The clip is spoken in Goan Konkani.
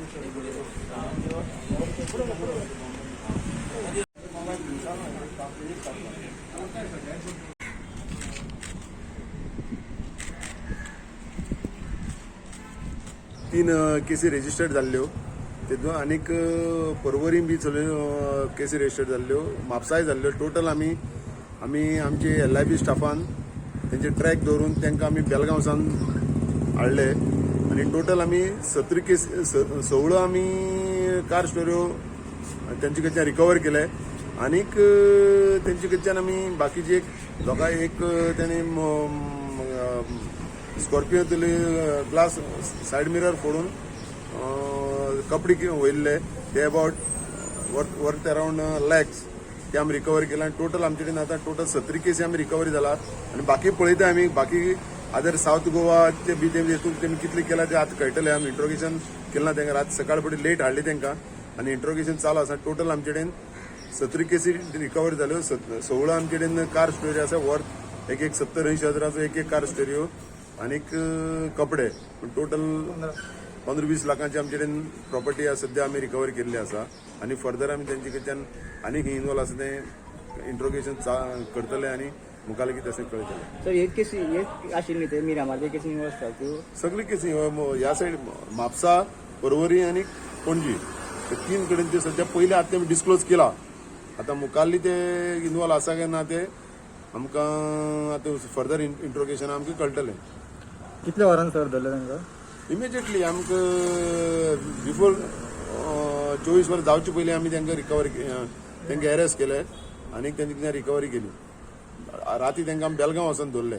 तीन केसी रजिस्टर्ड जाल्ल्यो तेतून आनीक पर्वरी बी चल केसी रजिस्टर्ड जाल्ल्यो, म्हापसाय जाल्ल्यो. टोटल आमी आमी आमचे एलआयबी स्टाफान तेंचे ट्रॅक दवरून तांकां आमी बेलगांव सावन हाडले आनी टोटल आमी 17 केस, 16 आमी कार स्टोऱ्यो तेंचे कडच्यान रिकवर केले. आनीक तेंचे कडच्यान आमी बाकीचे एक लोकांक एक तेणी स्कॉर्पियोतले ग्लास सायड मिरर फोडून कपडे वयल्ले ते अबाउट वर्थ अरावंड लॅक्स ते आमी रिकवर केले. आनी टोटल आमचे कडेन आतां टोटल 17 केसी आमी रिकवरी जाला. आनी बाकी पळयता आमी, बाकी आदर सावथ गोवा ते बी ते हितून तेमी कितले केला ते आतां कळटले. आमी इंट्रोगेशन केलें ना तांकां, रात सकाळ फुडें लेट हाडली तांकां आनी इंट्रोगेशन चालू आसा. टोटल आमचे कडेन 17 केसी रिकवर जाल्यो. 16 आमचे कडेन कार स्टोरी आसा, वर्थ एक एक 70-80 हजाराचो एक एक कार स्टेरियो आनीक कपडे. टोटल 15-20 लाखांची आमचे कडेन प्रॉपर्टी आसा सध्या आमी रिकवर केल्ली आसा. आनी फर्दर आमी तेंचे कडच्यान आनीक इनवॉल्व आसा तें इंट्रोगेशन करतले आनी मुखार लेगीत तशें कळटलें. सर, एक केसी एक आशिल्ली ते मिरामार केसी इन्वॉल्व आसता त्यो? सगळी केसी ह्या सायड म्हापसा, पर्वरी आनी पणजी हे तीन कडेन ते सध्या पयले आतां तेमी डिस्क्लोज केला. आतां मुखाल्ली ते इनवॉल्व आसा काय ना ते आमकां आतां फर्दर इंट्रोगेशन आमकां कळटलें. कितल्या वरान सर धरले तांकां? इमिजिएटली, आमकां बिफोर 24 वरां जावचे पयलीं आमी तांकां रिकवर, तांकां अरेस्ट केले आनी तेंची रिकवरी केली. राती तांकां आमी बेलगांव वचून दवरले.